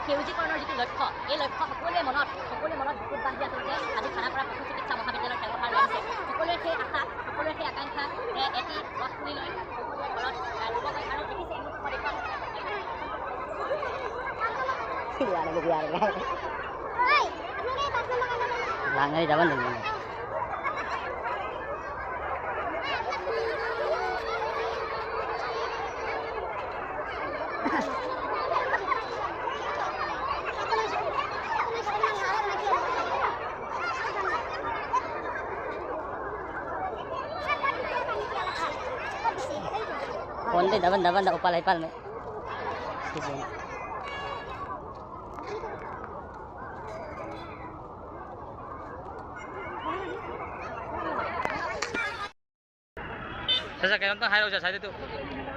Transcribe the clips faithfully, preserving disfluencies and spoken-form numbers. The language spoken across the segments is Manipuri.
সেউজীকৰণৰ যিটো লক্ষ্য, এই লক্ষ্য সকলোৱে মনত, সকলোৱে মনত বুকুত বান্ধি আচলতে আজি খানাপাৰা পশু চিকিৎসা মহাবিদ্যালয়ত তেওঁলোকে আৰম্ভ কৰিছে। সকলোৰে সেই আশা, সকলোৰে সেই আকাংক্ষা যে এটি গছ পুলি লৈ সকলোৱে ঘৰত, আহ, ৰুবগৈ। আৰু দেখিছে এই মুহূৰ্তত দেখুৱাব। Langay daban din. Onde daban daban da upal ipal me. Sasa kaya tang hayo sa side to.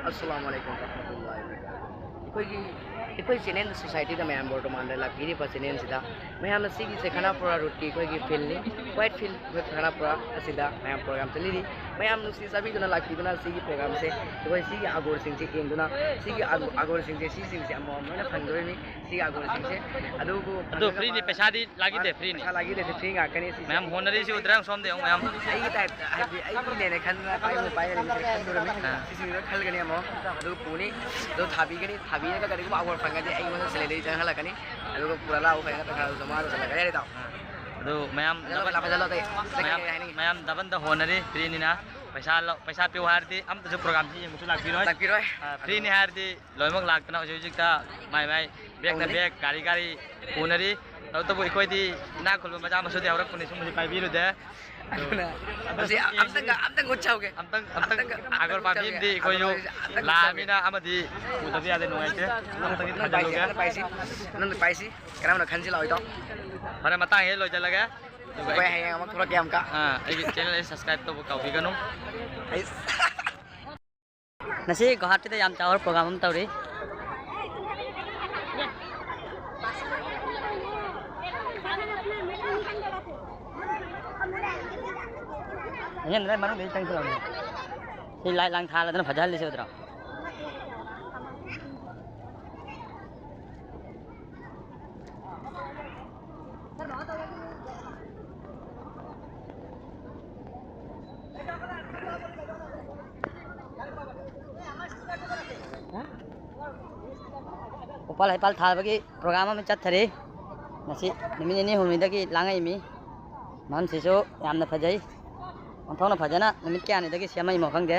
Assalamu alaikum warahmatullahi wabarakatuh. ꯑꯩꯈꯣꯏꯒꯤ ꯑꯩꯈꯣꯏ ꯆꯦꯅꯦꯜ ꯁꯣꯁꯥꯏꯇꯤꯗ ꯃꯌꯥꯝ ꯕꯣꯔꯇꯣꯃꯥꯟꯗ ꯂꯥꯛꯄꯤꯔꯤꯕ ꯆꯦꯅꯦꯜꯁꯤꯗ ꯃꯌꯥꯝꯅ ꯁꯤꯒꯤꯁꯦ ꯈꯅꯥꯄꯨꯔꯥ ꯔꯣꯗꯀꯤ ꯑꯩꯈꯣꯏꯒꯤ ꯐꯤꯜꯅꯤ, ꯋꯥꯏꯠ ꯐꯤꯜ ꯑꯩꯈꯣꯏ ꯈꯅꯥꯄꯨꯔꯥ ꯑꯁꯤꯗ ꯃꯌꯥꯝ ꯄ꯭ꯔꯣꯒ꯭ꯔꯥꯝ ꯆꯠꯂꯤꯔꯤ꯫ ꯃꯌꯥꯝ ꯅꯨꯡꯁꯤ ꯆꯥꯕꯤꯗꯨꯅ ꯂꯥꯛꯄꯤꯗꯨꯅ ꯁꯤꯒꯤ ꯄ꯭ꯔꯣꯒ꯭ꯔꯥꯝꯁꯦ ꯑꯩꯈꯣꯏ ꯁꯤꯒꯤ ꯑꯒꯣꯔꯁꯤꯡꯁꯦ ꯌꯦꯡꯗꯨꯅ ꯁꯤꯒꯤ ꯑꯒꯣ- ꯑꯒꯣꯔꯁꯤꯡꯁꯦ ꯁꯤꯁꯤꯡꯁꯦ ꯑꯃꯃꯝ ꯂꯣꯏꯅ ꯐꯪꯗꯣꯏꯅꯤ꯫ ꯁꯤꯒꯤ ꯑꯒꯣꯔꯁꯤꯡꯁꯦ ꯑꯗꯨꯕꯨ ꯑꯗꯨ ꯐꯪꯉꯒ ꯐ꯭ꯔꯤꯅꯤ, ꯃꯥꯅ ꯄꯩꯁꯥꯗꯤ ꯂꯥꯛꯏꯗꯦ, ꯃꯥꯅ ꯐ꯭ꯔꯤꯅꯤ꯫ ꯄꯩꯁꯥ ꯂꯥꯛꯏꯗꯦ, ꯐ꯭ꯔꯤ ꯉꯥꯛꯇꯅꯤ ꯁꯤꯁꯦ꯫ ꯃꯌꯥꯝ ꯍꯣꯠꯅꯔꯤꯁꯤ ꯎꯗ꯭ꯔꯥ ꯁꯣꯝꯗ ꯌꯦꯡꯉꯨ ꯃꯌꯥꯝ꯫ ꯑꯩꯒꯤ ꯇꯥꯏꯞꯇ ꯍꯥꯏꯕꯗꯤ ꯑꯩꯒꯤꯅꯦꯅ ꯈꯟꯗꯨꯅ ꯄꯥꯏꯕ ꯄꯥꯏꯔꯅꯤ ꯈꯟꯗꯣꯔꯝꯃꯤ꯫ ꯑꯥ꯫ ꯁꯤꯁꯤꯡꯗꯨꯗ ꯈꯜꯂꯒꯅꯤ ꯑꯃꯨꯛ ꯑꯗꯨꯒ ꯄꯨꯅꯤ꯫ ꯑꯗꯨ ꯊꯥꯕꯤꯒꯅꯤ, ꯊꯥꯕꯤꯔꯒ ꯀꯔꯤꯒꯨꯝꯕ ꯑꯋꯥꯔ ꯐꯪꯉꯗꯤ ꯑꯩꯉꯣꯟꯗ ꯁꯦꯂꯔꯤ ꯆꯪꯍꯜꯂꯛꯀꯅꯤ꯫ ꯑꯗꯨꯒ ꯄꯨꯔꯥ ꯂꯥꯛꯑꯣ ꯐꯖꯅ ꯄꯩꯁꯥꯗꯨꯁꯨ ꯃꯥꯅ ꯆꯠꯂꯛꯀꯅꯤ ꯍꯥꯏꯔꯦ ꯏꯇꯥꯎ꯫ ꯑꯗꯨ ꯃꯌꯥꯝ ꯐꯖꯅ ꯗꯕꯟ ꯄꯩꯁꯥ ꯐꯖꯅ ꯇꯧ꯫ ꯃꯌꯥꯝ ꯍꯥꯏꯅꯤꯡꯉꯤ꯫ ꯃꯌꯥꯝ ꯗꯕꯟꯗ ꯍꯣꯠꯅꯔꯤ ꯐ꯭ꯔꯤꯅꯤꯅ꯫ ꯄꯩꯁꯥ ꯂꯧ- ꯄꯩꯁꯥ ꯄꯤꯌꯨ ꯍꯥꯏꯔꯗꯤ ꯑꯝꯇꯁꯨ ꯄ꯭ꯔꯣꯒ꯭ꯔꯥꯝꯁꯤ ꯌꯦꯡꯕꯁꯨ ꯂꯥꯛꯄꯤꯔꯣꯏ꯫ ꯂꯥꯛꯄꯤꯔꯣꯏ꯫ ꯑꯥ, ꯐ꯭ꯔꯤꯅꯤ ꯍꯥꯏꯔꯗꯤ ꯂꯣꯏꯅꯃꯛ ꯂꯥꯛꯇꯅ ꯍꯧꯖꯤꯛ ꯍꯧꯖꯤꯛꯇ ꯃꯥꯏ ꯃꯥꯏ ꯕꯦꯛꯅ ꯇꯧꯅꯤ꯫ ꯕꯦꯛ, ꯒꯥꯔꯤ ꯒꯥꯔꯤ ꯄꯨꯅꯔꯤ꯫ ꯇꯧꯕꯇꯕꯨ ꯑꯩꯈꯣꯏꯗꯤ ꯏꯅꯥꯛ ꯈꯨꯟꯕ ꯃꯆꯥ ꯃꯁꯨꯗꯤ ꯍꯧꯔꯛꯄꯅꯤ, ꯁꯨꯝꯕꯁꯤ ꯄꯥꯏꯕꯤꯔꯨꯗꯦ꯫ ꯑꯗꯨꯅ ꯑꯗꯨ ꯃꯁꯤ ꯑꯝꯇꯪꯒ, ꯑꯝꯇꯪ ꯎꯠꯆꯍꯧꯒꯦ꯫ ꯑꯝꯇꯪ, ꯑꯝꯇꯪ ꯑꯝꯇꯪꯒ, ꯑꯝꯇꯪ ꯑꯒꯣꯔ ꯄꯥꯝꯕꯤ ꯎꯠꯆꯍꯧꯒꯦ꯫ ꯑꯃꯗꯤ ꯑꯩꯈꯣꯏꯁꯨ ꯑꯗꯣ ꯃꯁꯤ ꯂꯥꯛꯑꯃꯤꯅ ꯑꯃꯗꯤ ꯎꯗꯕ ꯌꯥꯗꯦ, ꯅꯨꯡꯉꯥꯏꯇꯦ꯫ ꯑꯝꯇꯪꯗꯤ ꯅꯪ ꯄꯥꯏꯁꯤ, ꯊꯥꯖꯤꯜꯂꯨꯒꯦ꯫ ꯅꯪ ꯄꯥꯏꯁꯤ, ꯅꯪ ꯄꯥꯏꯁꯤ꯫ ꯀꯔꯝꯕꯅ ꯈꯟꯁꯤ ꯂꯥꯛꯑꯣ ꯏꯇꯥꯎ? ꯐꯔꯦ, ꯃꯇꯥꯡ ꯍꯦꯛ ꯂꯣꯏꯁꯤꯜꯂꯒꯦ꯫ ꯑꯗꯨꯒ ꯑꯩꯈꯣꯏ ꯑꯩꯒꯤ ꯍꯌꯦꯡ ꯑꯃꯨꯛ ꯊꯣꯛꯂꯛꯀꯦ ꯑꯃꯨꯛꯀ꯫ ꯑꯥ, ꯑꯩꯒꯤ ꯆꯦꯅꯦꯜ ꯑꯩ ꯁꯕꯁꯀ꯭ꯔꯥꯏꯕ ꯇꯧꯕ ꯀꯥꯎꯕꯤꯒꯅꯨ꯫ ꯑꯩꯁ꯫ ꯉꯁꯤ ꯒꯨꯋꯥꯍꯥꯇꯤꯗ ꯌꯥꯝ ꯆꯥꯎꯕ ꯄ꯭ꯔꯣꯒ꯭ꯔꯥꯝ ꯑꯃ ꯇꯧꯔꯤ꯫ ꯑꯩꯅ ꯅꯣꯏ ꯃꯅꯨꯡꯗ ꯆꯪꯁꯤꯜꯂꯛꯑꯣꯅꯦ꯫ ꯁꯤ ꯂꯥꯏꯠ ꯂꯥꯡ ꯊꯥꯜꯂꯗꯅ ꯐꯖꯍꯜꯂꯤꯁꯦ ꯎꯗ꯭ꯔꯣ? ꯎꯄꯥꯜ ꯍꯩꯄꯥꯜ ꯊꯥꯕꯒꯤ ꯄ꯭ꯔꯣꯒ꯭ꯔꯥꯝ ꯑꯃ ꯆꯠꯊꯔꯤ꯫ ꯉꯁꯤ ꯅꯨꯃꯤꯠ ꯅꯤꯅꯤ ꯍꯨꯝꯅꯤꯗꯒꯤ ꯂꯥꯡꯉꯛꯏꯃꯤ꯫ ꯃꯐꯝꯁꯤꯁꯨ ꯌꯥꯝꯅ ꯐꯖꯩ꯫ ꯑꯣꯟꯊꯣꯛꯅ ꯐꯖꯅ ꯅꯨꯃꯤꯠ ꯀꯌꯥꯅꯤꯗꯒꯤ ꯁꯦꯝꯃꯛꯏꯃꯣ ꯈꯪꯗꯦ꯫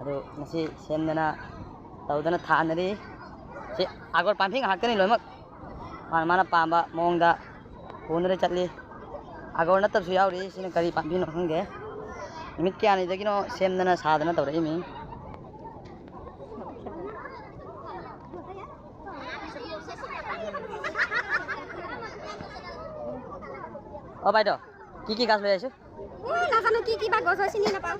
ꯑꯗꯨ ꯉꯁꯤ ꯁꯦꯝꯗꯅ ꯇꯧꯗꯅ ꯊꯥꯅꯔꯤ꯫ ꯁꯤ ꯑꯥꯒꯣꯔ ꯄꯥꯝꯕꯤ ꯉꯥꯛꯇꯅꯤ ꯂꯣꯏꯅꯃꯛ꯫ ꯃꯥꯅ ꯃꯥꯅ ꯄꯥꯝꯕ ꯃꯑꯣꯡꯗ ꯄꯨꯅꯔ ꯆꯠꯂꯤ꯫ ꯑꯥꯒꯣꯔ ꯅꯠꯇꯕꯁꯨ ꯌꯥꯎꯔꯤ꯫ ꯁꯤꯅ ꯀꯔꯤ ꯄꯥꯝꯕꯤꯅꯣ ꯈꯪꯗꯦ꯫ ꯅꯨꯃꯤꯠ ꯀꯌꯥꯅꯤꯗꯒꯤꯅꯣ ꯁꯦꯝꯗꯅ ꯁꯥꯗꯅ ꯇꯧꯔꯛꯏꯃꯤ꯫ অ বাইদেউ, কি কি গাছ লৈ আহিছো? এ, নাজানো কি কি বা গছ হয়, চিনি নাপাওঁ।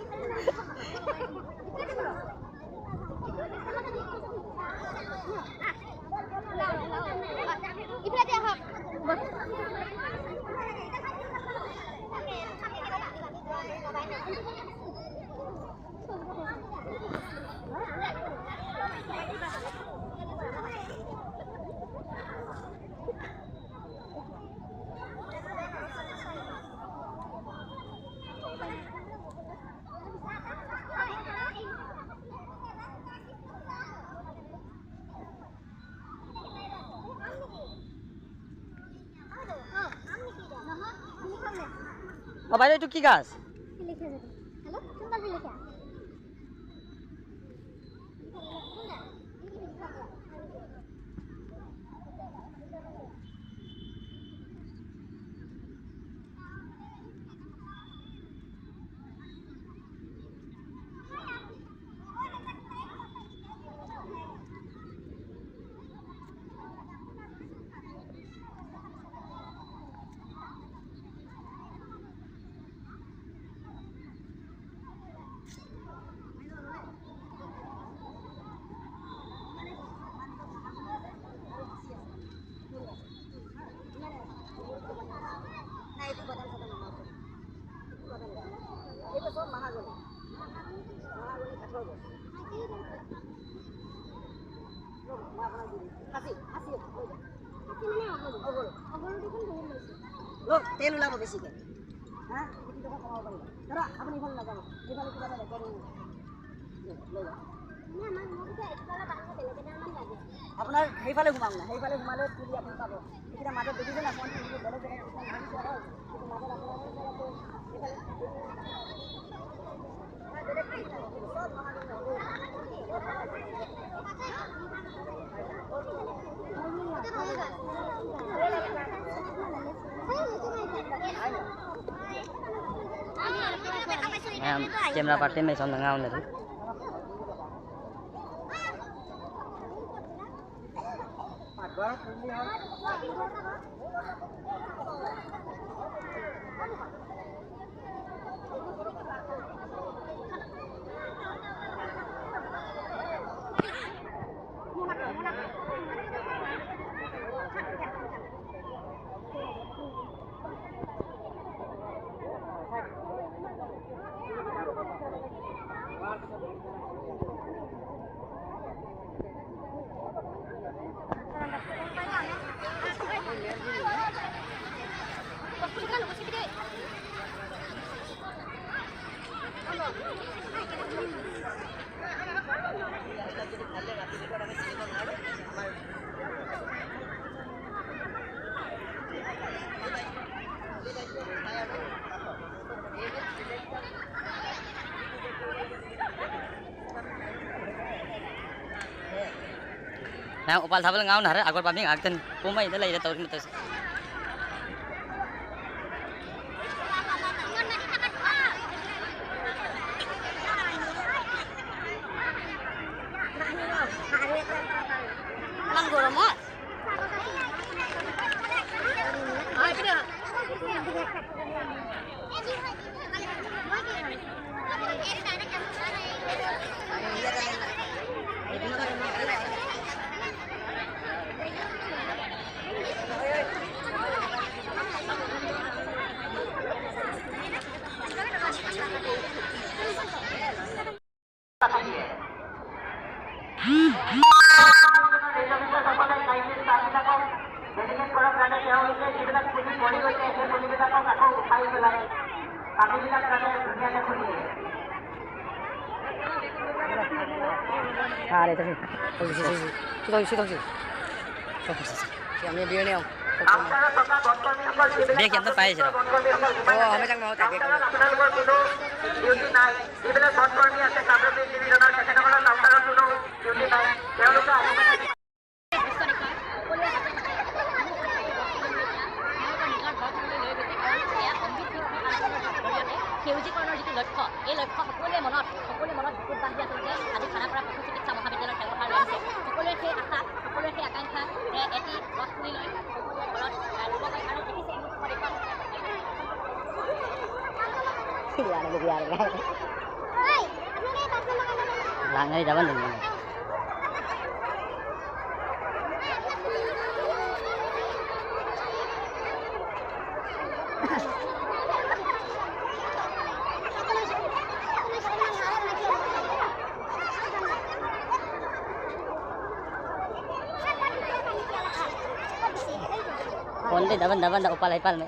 ইফালে দিয়া হওক। অ বাইদেউ, এইটো কি গাছ? খাচী, খাচী, খাচী মানে অকল। অকল। অকল দেখোন বহুত লৈছে। লওক, তেল ওলাব বেছিকে। হা? এইটো টকা কমাব পাৰিব। দাদা, আপুনি এইফালে নাযাব। এইফালে কিবা এটা ৰেকৰ্ডিং। লওক, লৈ যাওক। নাই, আমাক মোক এতিয়া এক ডলাৰ বাঢ়িব, বেলেগ এডালমান লাগে। আপোনাৰ সেইফালে সোমাওক না, সেইফালে সোমালে পুলি আপুনি পাব। এইকেইটা মাজত দেখিছে না, অকণমান পুলিটো বেলেগ জেগাত কিছুমান ভাঙিছে হয়, কিন্তু মাজত আপোনাৰ সেইফালে Ayan, camera party may isang nangaon na rin. Nah, upal thabal ngaun hara, agor paming agten kumai dalai da tawri mutas. Nang goro mo? ꯌꯥꯔꯦ, ꯊꯝꯃꯦ꯫ ꯇꯧꯁꯤ, ꯇꯧꯁꯤ, ꯇꯧꯁꯤ꯫ ꯁꯤ ꯇꯧꯁꯤ, ꯁꯤ ꯇꯧꯁꯤ꯫ ꯁꯤ ꯌꯥꯝ ꯌꯦꯡꯕꯤꯔꯅꯦ, ꯌꯦꯡꯉꯣ꯫ ꯕꯦꯒ ꯑꯝꯇ ꯄꯥꯏꯁꯤꯔꯣ? ꯑꯣ, ꯍꯟꯗꯛ ꯆꯪꯕ ꯍꯧꯔꯛꯇꯦ, ꯕꯦꯒ ꯑꯃ꯫ সেউজীকৰণৰ যিটো লক্ষ্য, এই লক্ষ্য সকলোৱে মনত, সকলোৱে মনত বুকুত বান্ধি আচলতে আজি খানাপাৰা পশু চিকিৎসা মহাবিদ্যালয়ৰ খেলপথাৰলৈ আহিছে। সকলোৰে সেই আশা, সকলোৰে সেই আকাংক্ষা যে এটি গছ পুলি লৈ সকলোৱে ঘৰত, আহ, ৰুবগৈ। আৰু দেখিছে, মোৰ ঘৰত এখন Phone te daban daban da upal hai pal me.